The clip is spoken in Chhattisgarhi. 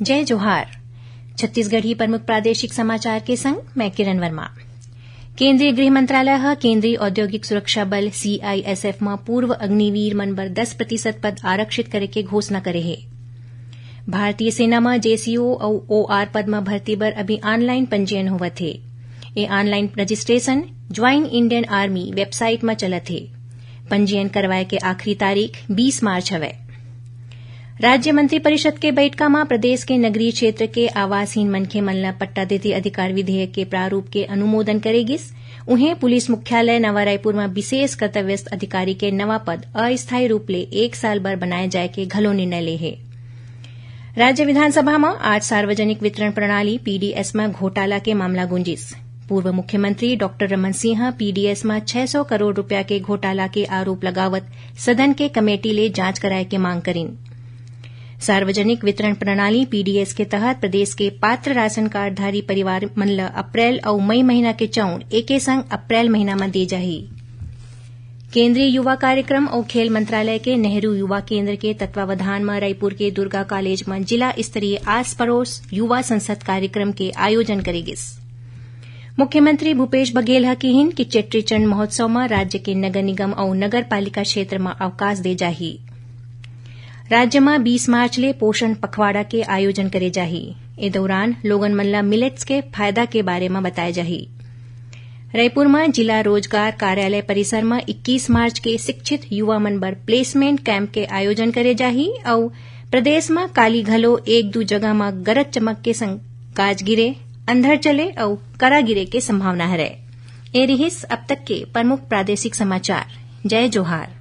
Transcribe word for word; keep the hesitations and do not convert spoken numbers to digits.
जय जोहार। छत्तीसगढ़ी प्रमुख प्रादेशिक समाचार के संग मैं किरण वर्मा। केंद्रीय गृह मंत्रालय ह केंद्रीय औद्योगिक सुरक्षा बल, सीआईएसएफ, म पूर्व अग्निवीर मन बर दस प्रतिशत पद आरक्षित करे के घोषणा करे हे। भारतीय सेना म जेसीओ अउ ओआर पद म भर्ती बर अभी ऑनलाइन पंजीयन होवत हे। ए online registration join Indian army website म चलत हे। पंजीयन करवाए के आखिरी तारीख बीस मार्च हवय। राज्य मंत्रिपरिषद के बइठका म प्रदेश के नगरीय क्षेत्र के आवासहीन मनखे मन ल पट्टा देती अधिकार विधेयक के प्रारूप के अनुमोदन करे गिस। उहें, पुलिस मुख्यालय नवा रायपुर म विशेष कर्तव्यस्थ अधिकारी के नवा पद अस्थायी रूप ले एक साल बर बनाए जाए के घलो निर्णय ले हे। राज्य विधानसभा म आज सार्वजनिक वितरण प्रणाली, पीडीएस, म घोटाला के मामला गूंजिस। पूर्व मुख्यमंत्री डॉक्टर रमन सिंह ह पीडीएस म छह सौ करोड़ रुपया के घोटाला के आरोप लगावत सदन के कमेटी ले जांच कराए के मांग करिन। सार्वजनिक वितरण प्रणाली, पीडीएस, के तहत प्रदेश के पात्र राशन कार्डधारी परिवार मन ल अप्रैल अउ मई महीना के चाउर एके संग अप्रैल महीना म दे जाही। केंद्रीय युवा कार्यक्रम अउ खेल मंत्रालय के नेहरू युवा केंद्र के तत्वावधान म रायपुर के दुर्गा कॉलेज म जिला स्तरीय आस पड़ोस युवा संसद कार्यक्रम के आयोजन करे गिस। मुख्यमंत्री भूपेश बघेल ह किहिन कि चेट्रीचंड महोत्सव म राज्य के नगर निगम अउ नगर पालिका क्षेत्र म अवकाश दे जाही। राज्य म बीस मार्च ले पोषण पखवाड़ा के आयोजन करे जाही। ए दौरान लोगन मन ल मिलेट्स के फायदा के बारे म बताए जाही। रायपुर म जिला रोजगार कार्यालय परिसर म इक्कीस मार्च के शिक्षित युवा मन बर प्लेसमेंट कैंप के आयोजन करे जाही अउ प्रदेश म काली घलो एक दू जगह म गरज चमक के संग गाज गिरे, अंधर चले अउ करा गिरे के संभावना हरय। ए रिहिस अब तक के प्रमुख प्रादेशिक समाचार। जय जोहार।